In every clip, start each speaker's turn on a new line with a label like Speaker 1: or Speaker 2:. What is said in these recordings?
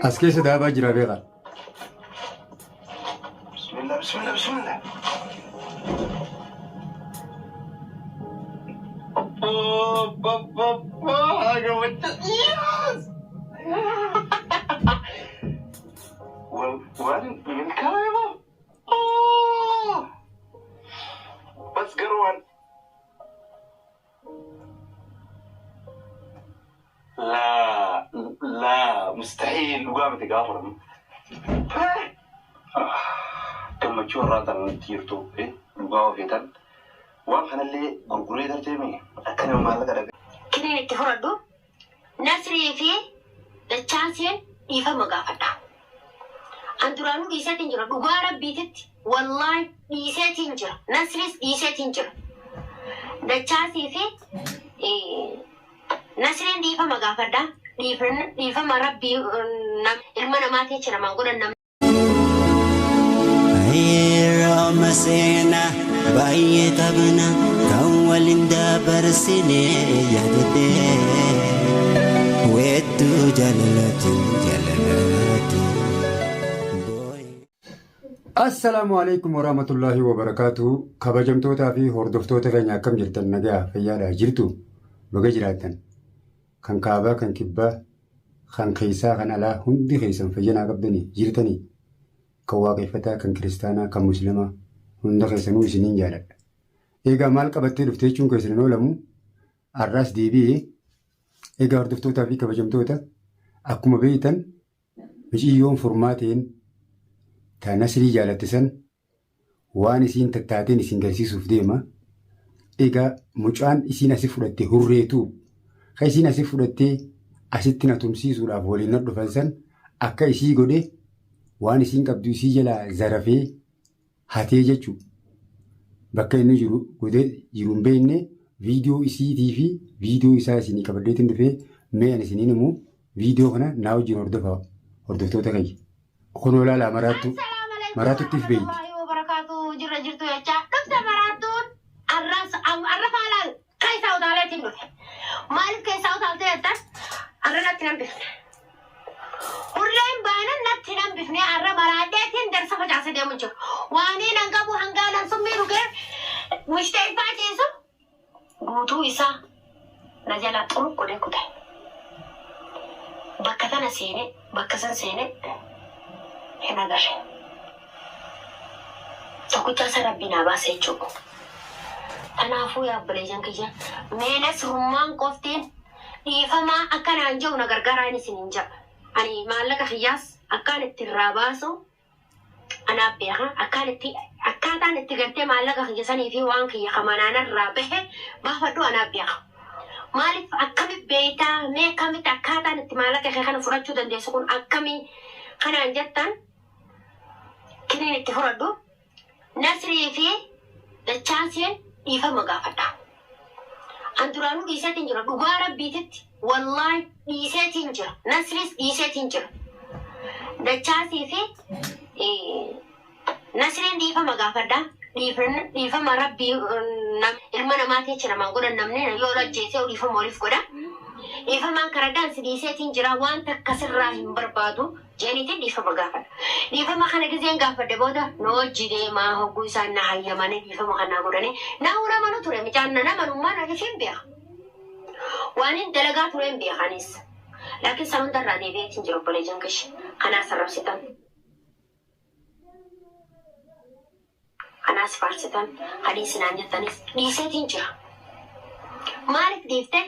Speaker 1: As keessa daabaa jira beekaa.
Speaker 2: لا لا مستحيل dhugaa miti gaafa gammachuu irraa tan nutti jirtu dhugaa ofeetan waan kanallee gurguree darteemi akka nama maallaqa dhabe.
Speaker 3: Kiniin itti fudhadhu Nasrii fi Dachaaseen dhiifama gaafadha. An duraanuu dhiiseetiin jira dhugaa rabbiititti wallaahi dhiiseetiin jira. Nasriis dhiiseetiin jira. Dachaasii fi Nasriin dhiifama gaafadha. Dhiifama rabbii ilma namaa teecha namaan godhan namni.
Speaker 4: Yeroo seenaa baay'ee qabna kan waliin dabarsine yaadattee weedduu jaalalaatiin jaalalaatiin.
Speaker 1: Assalaamu alaikum warahmatullaahi wabarakaatu. Kabajamtootaa fi hordoftoota keenya akkam jirtan nagaa fayyaadhaa jirtu baga jiraattan. Kan kaabaa kan kibbaa kan keessaa kan alaa hundi keessan fayyanaa qabdanii jirtanii kan waaqeffataa kan kiristaanaa kan musliimaa hunda keessanuu isiniin jaaladha. Egaa maal qabattee dhufte jechuun keessan hin oolamu har'aas deebi'ee egaa hordoftootaa fi kabajamtoota akkuma beektan miciyyoon furmaateen ta Nasrii jaalatte san waan isiin tattaateen isin garsiisuuf deema. Egaa mucaan isiin asi fudhatte hurreetu kan isiin asi fudhattee asitti na tumsiisuudhaaf waliin na dhufan san akka isii godhe waan isiin qabdu isii jalaa zarafee hatee jechuudha. Bakka inni jiru godhee jiru hin beekne viidiyoo isiitii fi viidiyoo isaa isinii qabadheetiin dhufee mee ani isiniin himu viidiyoo kana naa wajjin hordofaa hordoftoota kiyya. Kunoo ilaalaa maraattu maraatuttiif beeyti.
Speaker 3: Warahmatullahi wabarakatuh jirra jirtu jechaa dhufte maraattuun arras arra faalaan keessaa utaaleetiin dhufe. Maaliif keessaa utaaltee jettan arra natti nan bifne. Hurreen baanan natti nan bifne arra maraadheetiin darsa facaasee deemu jiru. Waanii nan qabu hangaa nan summii dhugee wishtee ifaa ciisu guutuu isaa na jalaa xumuq godhee kute. Bakka tana seenee bakka san seenee hin agarre. Tokkicha isa rabbii naa baase jechuudha. Kanaafuu yaa obboleeyyan kiyya mee nasrummaan qoftiin dhiifamaa akka naan jiru na gargaaraa inni isiniin jedha. Ani maallaqa kiyyaas akkaan itti irraa baasu anaaf beeka. Akkaan itti akkaataan itti gartee maallaqa kiyya sanii fi waan kiyya kamanaanarraa bahe baafadhu anaaf beeka. Maaliif akkamitti beektaa mee akkamitti akkaataan itti maallaqa kee kana fudhachuu dandeessu kun akkamii kanaan jettan kiniin itti fudhadhu Nasrii fi Dachaaseen dhiifama gaafadha. An duraanuu dhiiseetiin jira dhugaa rabbiititti wallaahi dhiiseetiin jira. Nasriis dhiiseetiin jira. Dachaasii fi Nasriin dhiifama gaafadha. Dhiifama rabbii ilma namaa teecha namaan godhan namni yoo ajjeesee dhiifama waliif godha. Dhiifamaan karadaan si dhiiseetiin jira waan takka sirraa hin barbaadu jeeniitiin dhiifama gaafadha. Dhiifama kana gizeen gaafadhe booda na hojii deemaa hogguu isaan na hayyamanii dhiifama kana godhanii na namanu ture mucaan na namanummaa na hin beeka. Waan hin dalagaa ture hin beekanis. Laakiin san hundarraa deebi'eetiin jiru obboleeyyan kishi. Kanaas arrabsitan. Kanaas faarsitan. Hadiisinaan jettanis dhiiseetiin jira. Maaliif dhiifte?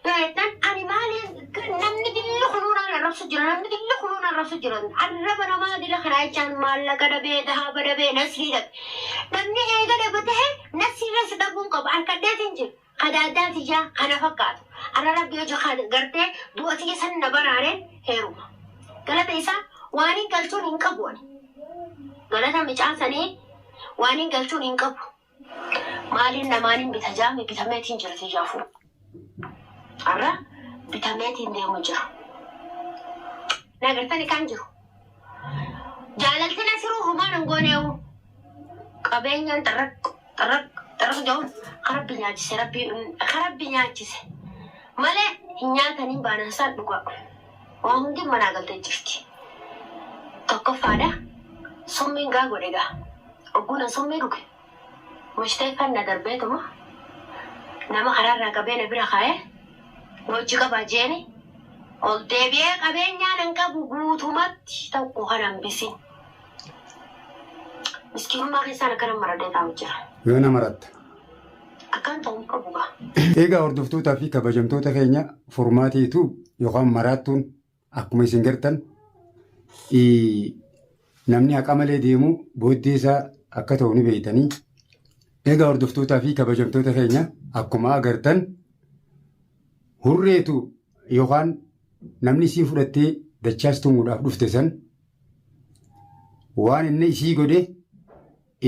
Speaker 3: Yoo jettan ani maaliin namni dilli kunuunaan arrabsu jira namni dilli kunuun arrabsu jira arraba namaa dila kanaa jechaan maallaqa dhabee dahaaba dhabee nasrii dhabe namni eega dhabe tahe nasriirras dhabuun qaba harkadheetiin jira kadaaddaa tiyyaa kana fakkaatu arra rabbi hojii gartee du'a tiyya san na baraareen heeruma galata isaa waan hin galchuun hin qabu ani galata micaan sanii waan hin galchuun hin qabu maaliin namaan hin bita jaame bitameetiin jira tiyyaafuu. Arra bitameetiin deemu jira. Nagartani kan jiru. Jaalalti nasiruu humaan hin gooneewu. Qabeenyaan xarraq xarraq Xaraq jedhuun ka rabbi nyaachise, rabbi ka rabbi nyaachise malee hin nyaatanii baanan isaan dhugaa. Waa hundi manaa galtee jirti. Tokkoffaadha. Summiin gaa godhe gaa. Ogguun summii dhuge. Mushteeffan na darbeetuma nama karaarraa qabee na bira kaa'ee hojii qabaa jeeni ol deebi'ee qabeenyaa nan qabu guutumatti tokko kan hambisin. Miskiinummaa keessaan akkana maradee taa'u jira.
Speaker 1: Yoo nama maratta.
Speaker 3: Akkaan ta'uu qabu gaa.
Speaker 1: Egaa hordoftootaa fi kabajamtoota keenya, Furmaateetu yookaan maraattuun akkuma isin gartan namni haqa malee deemu booddee isaa akka ta'u ni beektanii. Egaa hordoftootaa fi kabajamtoota keenya, akkuma agartan hurreetu yookaan namni isii fudhattee dachaas tumuudhaaf dhufte san waan inni isii godhe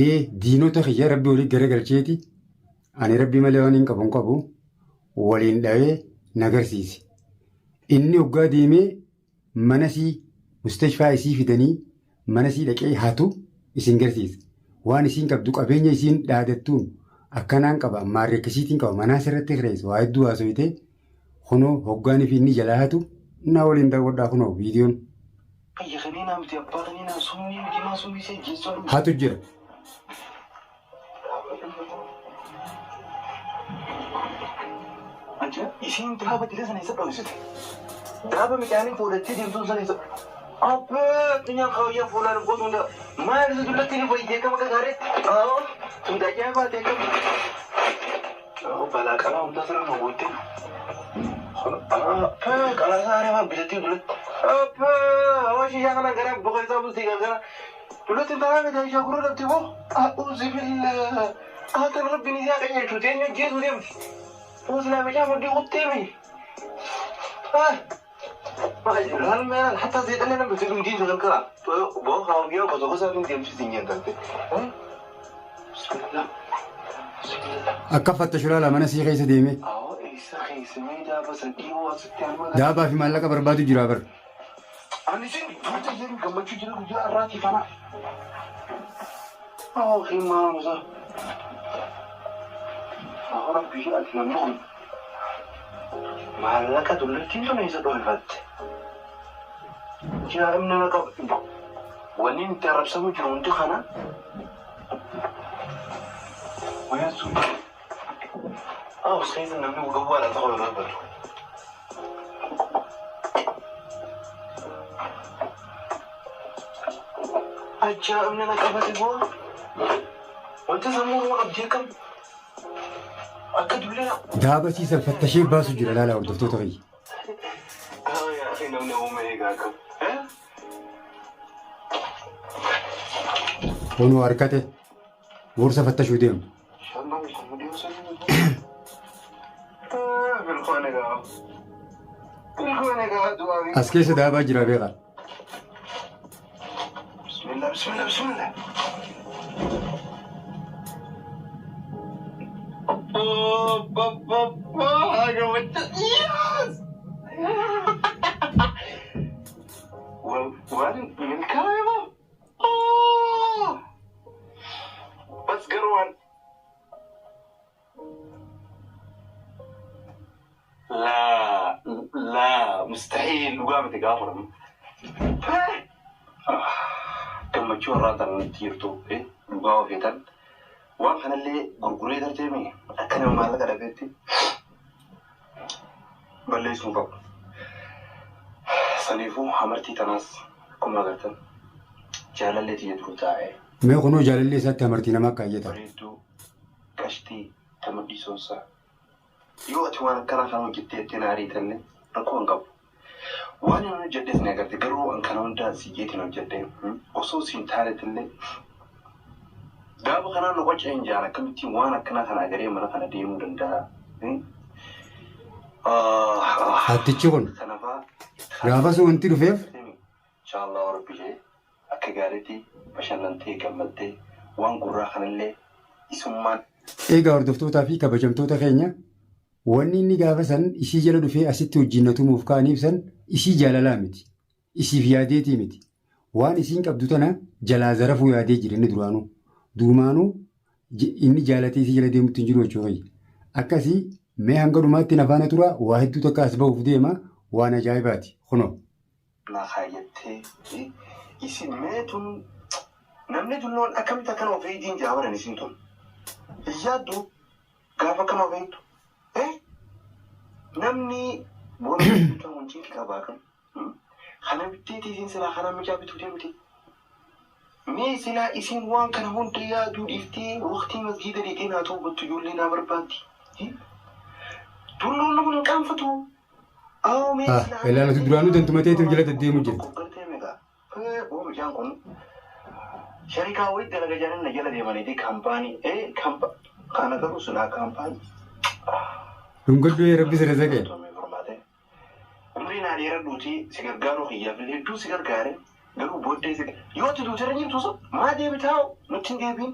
Speaker 1: ee diinota kiyya rabbi walii garagalcheeti, ani rabbi malee waan hin qabu hin qabu, waliin dhawee na garsiise. Inni hoggaa deemee mana sii mustashfaa isii fidanii mana sii dhaqee hatu isin garsiisa. Waan isiin qabdu, qabeenya isiin dhaadattuun akkanaan qaba, maarree akkasiitiin qaba, manaa sirratti kireessa, waa hedduu haasoyite. Kunoo hoggaanii fi inni jalaa hatu naa waliin daawwadhaa, kunoo viidiyoon.
Speaker 2: Biyya kaniinaa miti, abbaa kaniinaa summii miti, maa summii see jechuun.
Speaker 1: Hatu jira.
Speaker 2: Aja isiin daaba dila sana isa dhoksite. Daaba midhaanii fuudhattee deemtuun sana isa. Abbee addunyaan kaawayyaa fuulaan gootu hunda maal isa dullatti ni fayyitee akkam akka gaariitti. Tun ajaa'ibaa ta'e akkam. Balaa qalaa hundaa sirra nu guuttee. Abbee qalaa isaa haree waan bitattee dullatti. Abbee hawaashi ishaa kana gara boqa isaa bultii gara. Dullatti taraa miti ishaa gurra dhabde boo. A'uuzi billah. Haatan rabbiin isaa qajeelchu teenya jeesu deemti. Fuusilaa meeshaa mudhii kuttee mi. حتى زي انا بتقول دي غير بو خاوية gosa gosa deemtu siin jedhamte. Bismillah. Bismillah.
Speaker 1: Akka fattashu laala, mana sii keessa deeme.
Speaker 2: Awwa, eessa keessa mee daaba san dhiyoo asitti amma.
Speaker 1: Daabaa fi maallaqa barbaadu jira bar.
Speaker 2: Ani sin tuuta jedhu gammachuu jira guyyaa har'aatii fana. Awwa, himaa musa. Awwa, rabbi ati namni kun maallaqa dullattiin tun eessa dhohifatte? Jaa'imni na qabu. Wanni itti arrabsamu jiru hundi kana. Wayaan sun. Ah, keessa namni gowwaadha ta'uu irraa badu. Ajaa'ibni na qabate boo. Wanti sammuu nama qabdee akkam akka dullee.
Speaker 1: Daaba siisan fattashee baasu jira, laala hordoftoota kiyya.
Speaker 2: Ah, yaa namni uume eegaa akkam. Eh?
Speaker 1: Kunoo harkate boorsa fattashuu deemu.
Speaker 2: Shannan kun dhiyoo sanii. Ah, bilkoon egaa. Bilkoon egaa du'aa.
Speaker 1: As keessa daabaa jira, beekaa.
Speaker 2: Bismillah, bismillah, bismillah. Oh, ba, ba, ba, gammachuu. Yes! Waan milkaa'e moo? Oh! Bas garuu waan. لا لا، مستحيل, dhugaa miti gaafa. Gammachuu har'aa tan nutti jirtu dhugaa ofeetan waan kanallee gurguree darteemi akka nama maallaqa dhabeetti balleessuu qabu. Saniifuu amartii tanaas akkuma agartan jaalallee tiyya dura taa'ee.
Speaker 1: Mee kunoo jaalallee isaatti amartii namaa kaayyata.
Speaker 2: Bareedduu qashtii ta mudhii. Yoo ati waan akkanaa kana hojjettee ittiin ariitanne rakkoo hin qabu. Waan inni hojjedhes ni agarte, garuu an kana hundaa si jeetiin hojjedhe osoo siin taanetillee gaafa kanaan nu qoca hin jaan akkamittiin waan akkanaa kana agaree mana kana deemuu danda'a?
Speaker 1: Hattichi kun
Speaker 2: Kanaafaa
Speaker 1: gaafas wanti dhufeef
Speaker 2: Inshaallah rabbi jee akka gaariitti bashannantee gammaddee waan gurraa kanallee isummaan.
Speaker 1: Egaa hordoftootaa fi kabajamtoota keenya, wanni inni gaafa san isii jala dhufee asitti wajjin na tumuuf ka'aniif san isii jaalalaa miti. Isiif yaadeetii miti. Waan isiin qabdu tana jalaa zarafuu yaadee jira inni duraanuu. Duumaanuu Inni jaalatee isii jala deemutti hin jiru jechuudha. Akkasii mee hanga dhumaatti na faana tura, waa hedduu takka as bahuuf deema, waan ajaa'ibaati kunoo.
Speaker 2: Naa kaayyattee isin mee tun namni tulloon akkamitti akkana of eegdiin jaabaran isin tun hin yaaddu gaafa akkana of eegdu namni bona guutaa wancinki qabaa kan kana bitteeti isin silaa kana micaa bituu deemti. Mee silaa isin waan kana hunda yaaduu dhiiftee waqtii masgiida deetee naa toobattu ijoollee naa barbaaddi. Tulloon kun hin qaanfatu.
Speaker 1: Ilaalatu duraanuu dantumateetu jala deddeemu jirti.
Speaker 2: Mucaan kun sharikaa wayii dalaga jalan na jala deemanii kaampaanii kana garuu silaa kaampaanii.
Speaker 1: Dhungadhu rabbi sirra saqee.
Speaker 2: Umrii naa dheeradhuuti si gargaaruu kiyyaaf illee hedduu si gargaare, garuu booddee si yoo ati duuterra jirtu sun maa deebitaa nutti hin deebiin.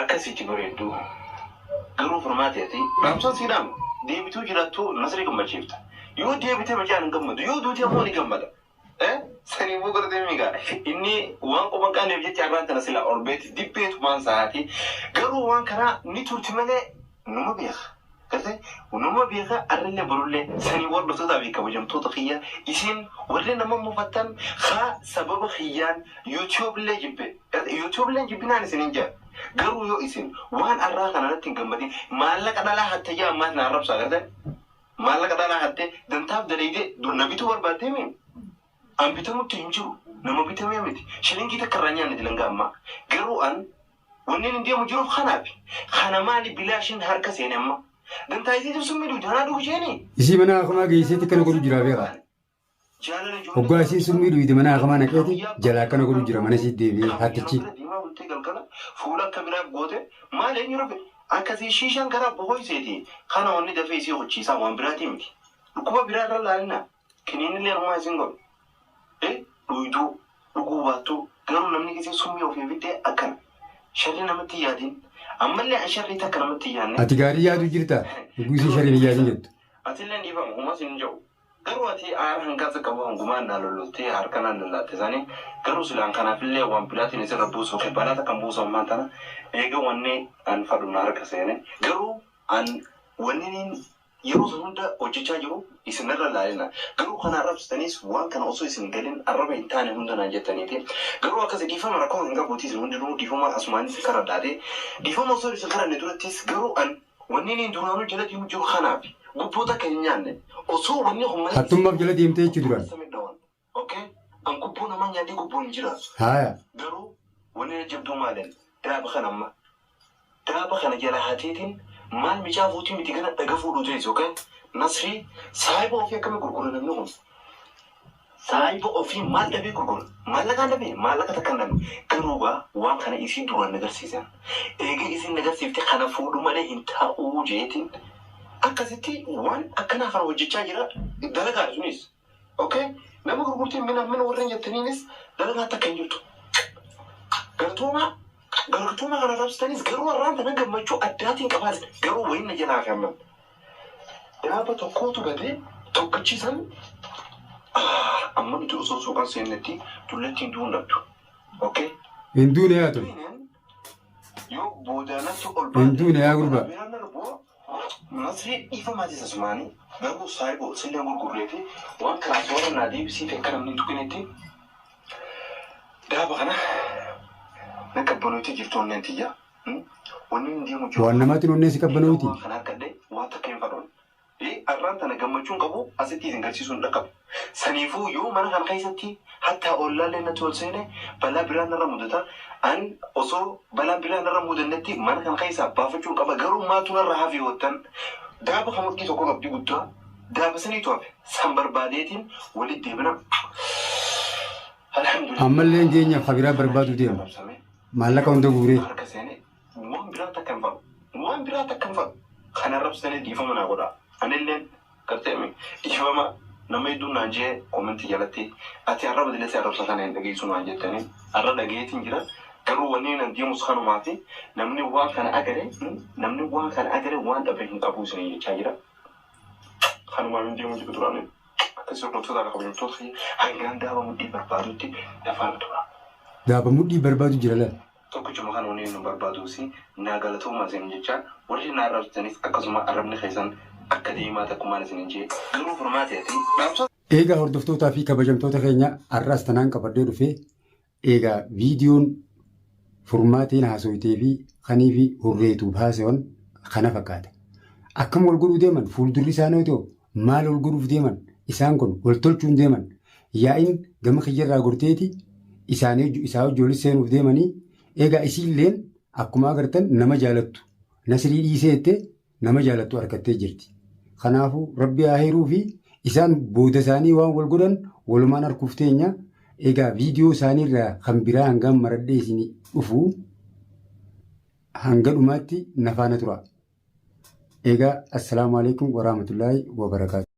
Speaker 2: Akkasitti bareedduu garuu furmaatee ati dhaamsan si dhaamu deebituu jiraattu Nasrii gammachiifta. Yoo deebitee mucaan hin gammadu, yoo duute ammoo ni gammada. Saniifuu gartee migaa inni waan quban qabneef jecha arraan tana sila orbeeti dibbeetumaan sa'aati, garuu waan kanaa ni turti malee numa beeka. Gartee numa beeka arrillee borullee. Sanii hordoftootaa fi kabajamtoota kiyya, isin warri nama mufattan haa sababa kiyyaan YouTube illee jibbe, YouTube illee jibbinaan isin hin jaa. Garuu yoo isin waan arraa kana irratti hin gammadin, maallaqa dhalaa hattayyaa ammaas na arrabsaa, gartee maallaqa dhalaa hatte dantaaf daleeyde dur na bituu barbaaddee mi an bitamutti hin jiru, nama bitamee miti, shilingii takka irraa nyaanne dilangaa ammaa. Garuu an wanneen hin deemu jiruuf kanaaf kana maali bilaashin harka seene amma dantaa isiitiif sun midhu janaa dhugu isheeni.
Speaker 1: Isii mana hakamaa geesseetti akkana godhu jira beekaa. Hoggaa isiin summii dhuyite mana hakamaa naqeeti jalaa akkana godhu jira, mana isii deebi'ee hattichi.
Speaker 2: Diimaa bultee galgala fuula akka biraa goote maal eenyu rafe akkasii shiishaan karaa bohoyseeti kana wanni dafee isii hochiisaa waan biraatii miti. Dhukkuba biraa irra laalina kiniinillee ammaa isin godhu. Dhuyduu dhuguu baattuu garuu namni gisee summii ofii fiddee akkana sharri namatti yaadin, ammallee an sharrii takka namatti yaadne.
Speaker 1: Ati gaarii yaadu jirta. Dhuguu isii sharriin hin yaadin jettu.
Speaker 2: Atillee dhiifama humas hin jiru. Garuu ati aara hangaasa qabu hangumaan naa lolloltee harka naan lallaatte isaanii, garuu silaan kanaafillee waan biraatiin isirra buusu balaa takka buusu ammaan tana eega wanni an fadhu na harka seene, garuu an wanni yeroo sun hunda hojjechaa jiru isinirra laalina, garuu kana arrabsitaniis waan kana osoo isin galin arraba hin taane hunda naan jettaniiti, garuu akkasi dhiifama rakkoo hin qabuuti. Isin hundinuu dhiifama asumaanis karadhaate, dhiifama osoo isin karanne durattis, garuu an wanni inni duraanuu jala deemu jiru kanaaf gubboo takka hin nyaanne osoo wanni kun mana
Speaker 1: Hattummaaf jala deemtee jechuu duraan.
Speaker 2: Okay, an gubboo namaa nyaadhee gubboon hin jiraatu.
Speaker 1: Haaya.
Speaker 2: Garuu wanni jabduu maalen daaba kana amma daaba kana jala hateetiin maal micaa fuutii miti gana dhaga fuudhuu teessu. Okay, Nasrii saayiba ofii akkamii gurgura namni kun? Saayiba ofii maal dhabee gurgura? Maallaqaan dhabee, maallaqa takka hin dhabne. Garuu gaa waan kana isii duraan agarsiisan, eega isin agarsiifte kana fuudhu malee hin ta'uu jeetiin akkasitti waan akkanaa kana hojjechaa jira, dalagaadha sunis. Okay, nama gurgurtiin mina mina warreen jettaniinis dalagaa takka hin jirtu. Galtooma galtooma kana rabsitanis, garuu har'aan tana gammachuu addaatiin qabaas, garuu wayin na jalaa fi amman daaba tokkootu badee tokkichisan amma nuti osoo suuqan seennetti dullattiin du'uun dhabdu. Okay?
Speaker 1: Hin duune yaa tun.
Speaker 2: Yoo boodaanatti ol
Speaker 1: Hin duune yaa gurbaa.
Speaker 2: Masrii dhiifamaa jisa sumaanii, garuu saayiboo sillee gurgurree fi waan kanaa soora naa deebisii fi akka namni hin tuqinetti daaba kana na qabbanootee jirtu onneen tiyya. Wanni hin deemu jiru.
Speaker 1: Waan namaatiin onneen si qabbanooti.
Speaker 2: Waan kana harkadhee waan takka hin fadhoon. Har'aan tana gammachuun qabu asitti isin garsiisuu hin dhaqqabu. Saniifuu yoo mana kana keessatti hattaa ollaallee natti ol seene balaa biraa narra mudata. An osoo balaan biraa narra mudannetti mana kana keessaa baafachuun qaba. Garuu maatu narra hafe yoottan, daaba kan mudhii tokko qabdi guddaa daaba saniitu hafe, san barbaadeetiin walitti deebina. Alhamdulillah.
Speaker 1: Ammallee geenyaaf kabiraa barbaadu deema. Maallaqa hunda guuree.
Speaker 2: Harka seene waan biraa takka hin fadhu. Waan biraa takka hin fadhu. Kana rabsanii dhiifama naa godha. Anilleen gartee dhiifama nama hedduun naan jee comment jalatti, ati arraba dilee si arrabsa kana hin dhageessu naan jettanii, arra dhageetiin jira. Garuu wanni nan deemus kanumaa fi namni waan kana agare, namni waan kana agare waan dhabe hin qabu isinii jechaa jira. Kanumaan hin deemu jiru duraanii. Akkasii hordoftoota akka kabajamtoota hangaan daaba mudhii barbaadutti lafaan tura.
Speaker 1: Daaba mudhii barbaadu jira laal.
Speaker 2: Tokkichuma kana wanni nu barbaaduusi naa galatoomaa isin jecha warri na arrabsitanis akkasuma arrabni keessan akka deemaa takkumaan isin hin jee garuu furmaatee fi dhaamsa.
Speaker 1: Eegaa hordoftootaa fi kabajamtoota keenya har'as tanaan qabadhee dhufee eegaa viidiyoon furmaateen haasoytee fi kanii fi hurreetuuf haasawan kana fakkaata. Akkam wal godhuu deeman fuuldurri isaanii otoo maal wal godhuuf deeman isaan kun wal tolchuun deeman yaa'iin gama kiyyarraa gorteeti isaanii isaa wajji seenuuf deemanii eegaa isiilleen akkuma agartan nama jaalattu nasrii dhiisee nama jaalattu argattee jirti. Kanaafuu rabbi haa heeruu fi isaan booda isaanii waan wal godhan walumaan arguuf teenya egaa viidiyoo isaaniirraa kan biraa hangam maradhee isin dhufu hanga dhumaatti na faana tura. Egaa assalaamu alaikum warahmatullaahi wabarakaatu.